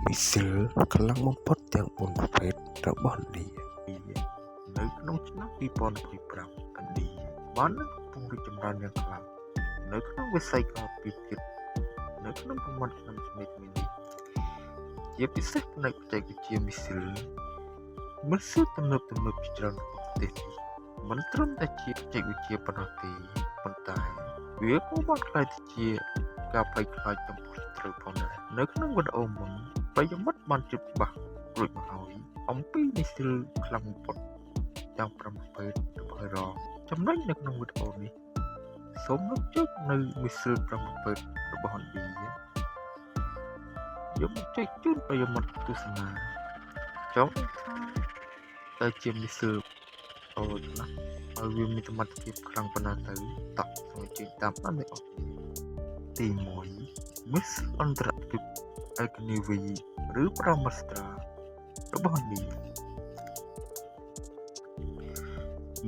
មីស៊ីលខ្លាំងបំផុតទាំង4ប្រភេទរបស់ឥណ្ឌានៅក្នុងឆ្នាំ2025ឥណ្ឌាបាននឹងកំពុងរីកចម្រើនយ៉ាងខ្លាំងនៅក្នុងវិស័យការពារជាតិនៅក្នុងប្រមាណឆ្នាំថ្មីៗនេះជាពិសេសផ្នែកបច្ចេកវិទ្យាមីស៊ីលមីស៊ីលទំនើបៗជាច្រើនរបស់ប្រទេសនេះមិនត្រឹមតែជាបច្ចេកវិទ្យាប៉ុណ្ណោះទេប៉ុន្តែវាក៏បានក្លាយទៅជាការភ័យខ្លាចចំពោះសត្រូវផងដែរនៅក្នុងវីដេអូមុនប្រិយមិត្តបានជិបច្បាស់រួចមកហើយអំពីមីស៊ីលខ្លាំងបំផុតទាំង5ប្រភេទរបស់អ៊ីរ៉ង់ចំណែកនៅក្នុងវីដេអូនេះសូមលើកយកនៅមីស៊ីល5ប្រភេទរបស់ឥណ្ឌាយកមកចែកជូនប្រិយមិត្តទស្សនាចង់ដឹងថាតើជាមីស៊ីលអូណាស់ហើយវាមានសមត្ថភាពខ្លាំងប៉ុណ្ណាទៅតោះសូមអញ្ជើញតាមដានទាំងអស់គ្នាទី1មីស៊ីលអន្តរជាតិ Agni-V ឬ Brahmastra របស់ឥណ្ឌា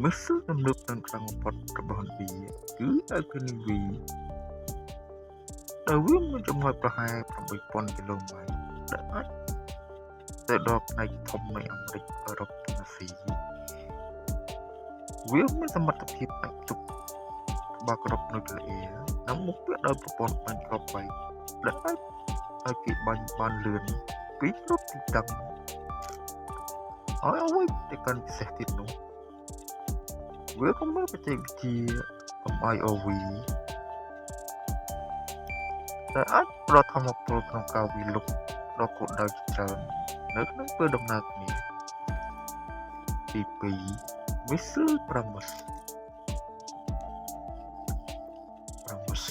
មីស៊ីលទំនើបនិងខ្លាំងបំផុតរបស់ឥណ្ឌាគឺ Agni-V ដែលវាមានចម្ងាយប្រហែល8000គីឡូម៉ែត្រដែលអាចទៅដល់ផ្នែកធំនៃអាមេរិកអឺរ៉ុបនិងអាស៊ីវាមានសមត្ថភាពអាចទប់ក្បាលគ្រាប់នុយក្លេអ៊ែរនិងបំពាក់ដោយប្រព័ន្ធបាញ់គ្រាប់បែកដែលអាចឲ្យគេបាញ់បានលឿនពីគ្រប់ទីតាំងហើយអ្វីដែលកាន់ពិសេសទៀតនោះវាក៏មានបច្ចេកវិទ្យា MIRV ដែលអាចផ្ដល់ធម៌ពលក្នុងការវាយលុកដល់គោលដៅជាច្រើននៅក្នុងពេលដំណើរគ្នាទី2មីស៊ីល BrahMos BrahMos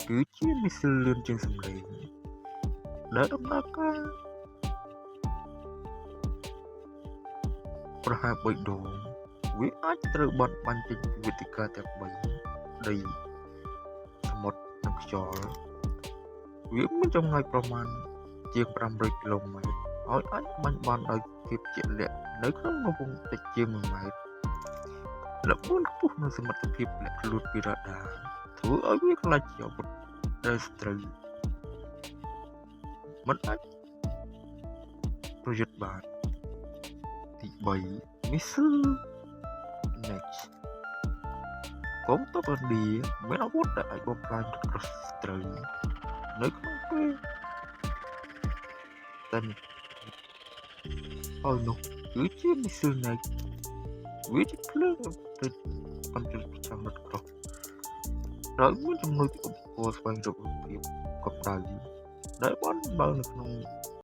គឺជាមីស៊ីលលឿនជាងសំឡេងដែលដំណើរការប្រហែល3ដងវាអាចត្រូវបានបាញ់ចេញពីវេទិកាទាំង3ដីសមុទ្រនិងខ្យល់វាមានចម្ងាយប្រមាណជាង500គីឡូម៉ែត្រហើយអាចបាញ់បានដោយភាពជាក់លាក់នៅក្នុងរង្វង់តិចជាង1ម៉ែត្រល្បឿនខ្ពស់និងសមត្ថភាពលាក់ខ្លួនពីរ៉ាដាធ្វើឲ្យវាក្លាយជាអាវុធដែលសត្រូវមិនអាចប្រយុទ្ធបានទី3មីស៊ីល Nag កងទ័ពឥណ្ឌាមានអាវុធដែលអាចបំផ្លាញរថក្រោះសត្រូវនៅក្នុងពេលតែមួយហើយនោះគឺជាមីស៊ីល Nag វាជាភ្លើងទៅកំជិលប្រចាំរថក្រោះដោយមានជំនួយពីឧបករណ៍ស្វែងរករូបភាពកម្ដៅដែលបានបើនៅក្នុង